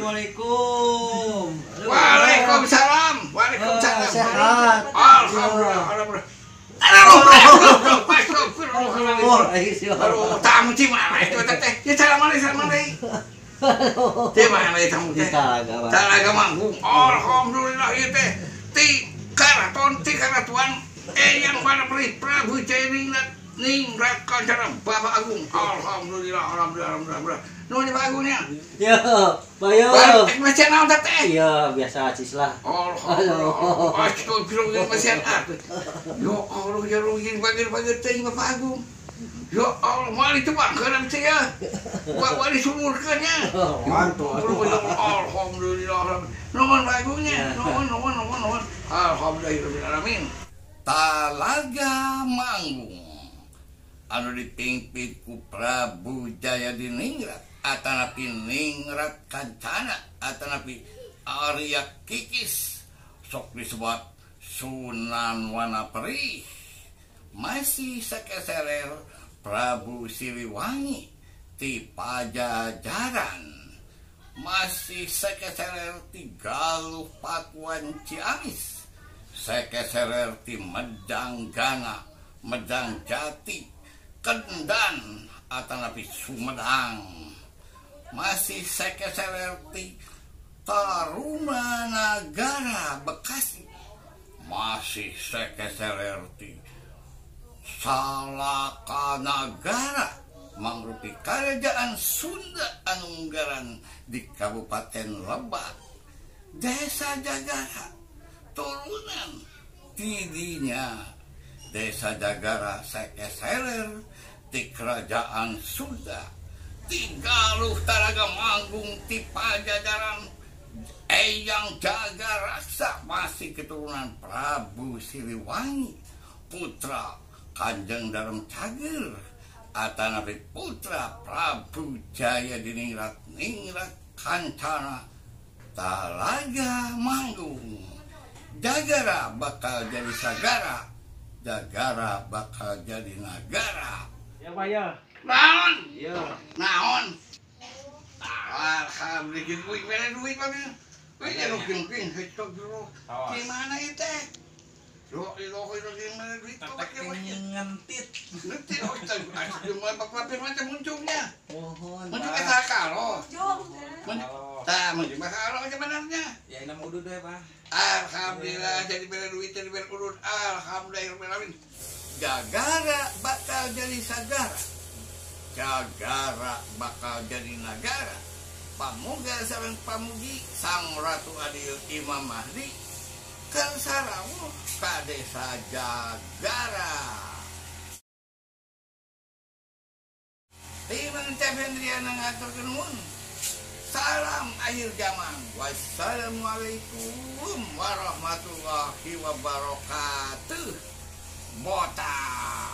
Assalamualaikum. Waalaikumsalam. Waalaikumsalam. Sehat. Alhamdulillah. Alhamdulillah. Aduh, tamu di mana itu teh? Ya salam alaikum. Di mana tamu teh? Talaga Manggung. Alhamdulillah ieu teh. Ti karaton ti karatuan Eyang Wanapri Prabu Jayaningrat Ningrat Kancana Bapak Agung. Alhamdulillah, alhamdulillah, alhamdulillah. Nuhun Pak Agungnya. Ya, Bayo. Masih naon teh? Iya, biasa acis lah. Alhamdulillah. Astagfirullah masih atuh. Ya Allah, ya rugi bager-bager teh Bapak Agung. Ya Allah, moal itu bangkeun teh ya. Wah, disumurkeun nya. Alhamdulillah. Nuhun Pak Agungnya. Nuhun, nuhun, nuhun, nuhun. Alhamdulillahirabbil alamin. Talaga Manggung anu dipimpin ku Prabu Jayadiningrat atanapi Ningrat Kancana atanapi Arya Kikis sok disebut Sunan Wanapri masih sakeserer Prabu Siliwangi ti Pajajaran masih sakeserer ti Galuh Pakuan Ciamis sakeserer ti Medang Gana Medang Jati Kendan atanapi Sumedang masih sakeserer ti Tarumanagara Bekasi masih sakeserer ti Salakanagara mangrupi kerajaan Sunda Anunggaran di Kabupaten Lebak Desa Jagara turunan tidinya Desa Jagara sakeserer ti Kerajaan Sunda ti Galuh Talaga Manggung ti Pajajaran Eyang Jagaraksa masih keturunan Prabu Siliwangi putra Kanjeng Dalem Cager atanapi putra Prabu Jayadiningrat Ningrat Kancana Talaga Manggung Jagara bakal jadi sagara, Jagara bakal jadi nagara. Ya Pak ya. Naon? Iya. Naon? Alhamdulillah duit mere duit Pak. Wih, ya rugi-rugi hecok jero. Gimana itu teh? Lo lo gimana duit kok ngentit. Ngentit oh cuma Bapak macam muncungnya. Mohon. Muncung ke sakalo. Tah, muncung sakalo sebenarnya. Ya ini mau udud deh, Pak. Alhamdulillah jadi bere duit jadi bere udud. Alhamdulillah. Jagara bakal jadi sagara. Jagara bakal jadi nagara. Pamuga sareng pamugi Sang Ratu Adil Imam Mahdi keur sarawuh ka Desa Jagara. Timang Cep Hendriana ngaturkeun nuhun. Salam akhir zaman. Wassalamualaikum warahmatullahi wabarakatuh. Botak.